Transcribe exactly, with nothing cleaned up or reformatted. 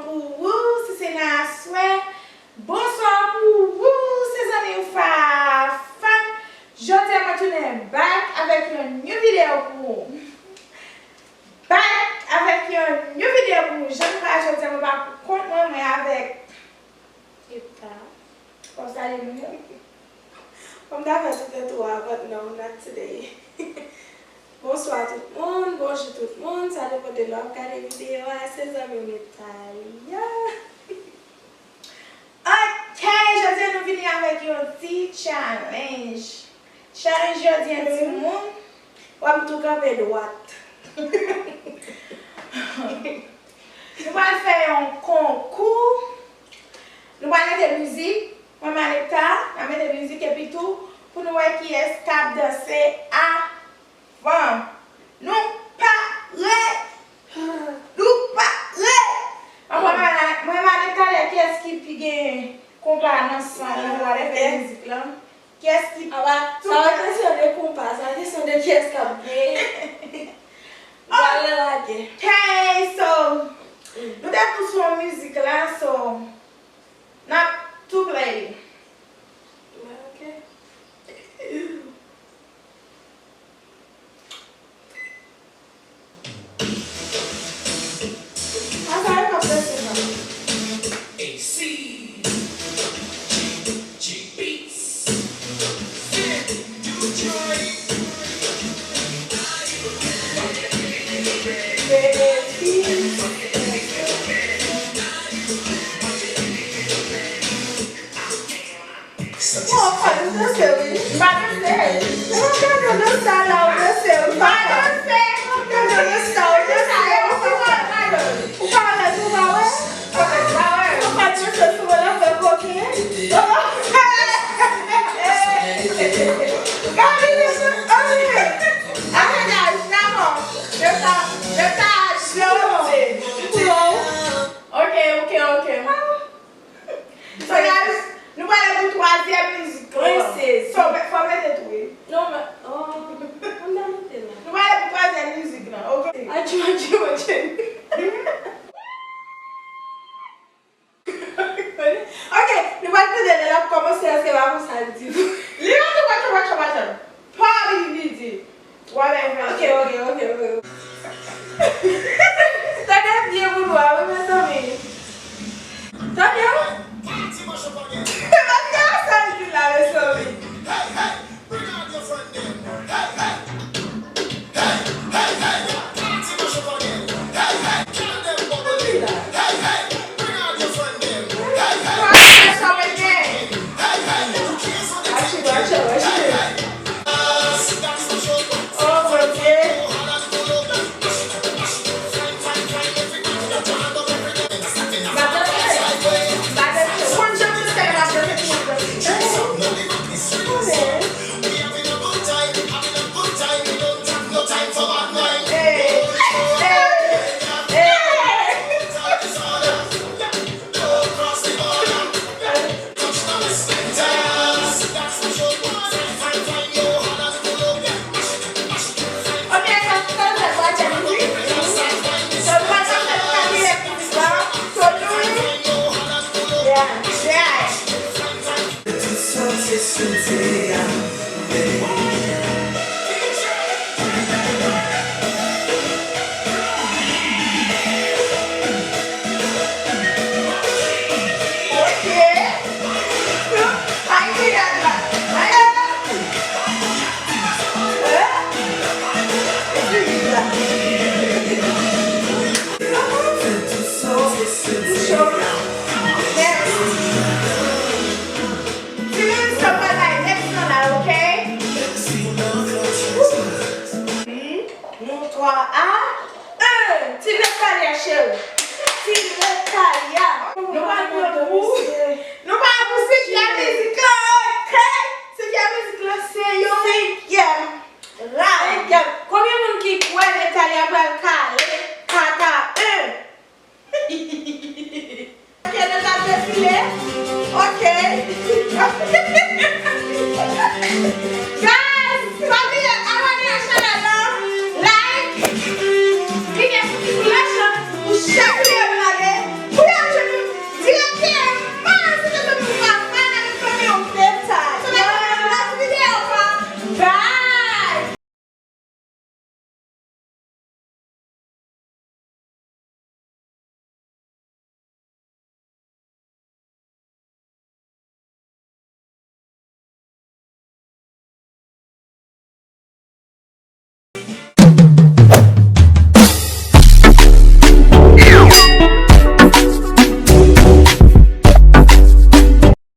Pou ou, si se nan aswè, bonswa pou ou, se zanmi w Fafan. Jodi a mwen tounen back avèk yon new video pou ou. Back avèk yon new video pou ou. Jan nou wè jodi a mwen pa pou kont mwen, mwen avèk Epta. Fò w salye moun yo. Fò m ta fè tout entwo a, but no, not today. Bonswa tout moun, bonjou tout moun, sa depann de lè w ap gade videyo a, se zanmi w Natalia. Ok, jodi a nou vini avèk yon ti challenge. Challenge jodi a, timoun. Wè m tou kanpe dwat. Nou pral fè yon konkou. Nou pral mete mizik. Mwen, m a Epta, n a mete mizik epi tou pou nou wè kiyès k ap danse avan. Nou pare? Nou pare? Mwen, m a, mwen, m a Epta, kiyès ki pi gen konpa nan san l, nou pral fè mizik lan. Kiyès ki... Aba, sa pa kesyon de konpa, sa kesyon de kiyès k ap genyen. Pral lage. Ok, so, nou te tou sou yon mizik la, so, n ap tou play li. Ok. Sa, sa e k ap pase la? A C G G Beats. Bon, fò nou danse, wi. M pa danse. Ou pa gade w danse la, ou danse, ou pa danse. Ou pa danse, ou danse. Ou pa alèz, ou pa wè? Ou pa danse sou mwen nan fè koken. Gade, mesye, anyen. Arendaj, d'abord. Je t'a, je t'a, je... Ok, ok, ok. So, guys, nou prale pou twazyèm mizik lan. Princess. So, fò mete tou, wi. Non, men, oh, m ta mete la. Nou prale pou twazyèm mizik lan, ok? Adjou, adjou, adjou. Ok, nou pral tande lè l ap kòmanse, èske pa konsa l di tou? Li pa tou, pa tou, pa tou, pa tou. Pa li, li di. Wale, ok, ok, ok, ok. Tande byen moun wa, wi, mezanmi. Tande, wi. Tande sa l di la, mezanmi.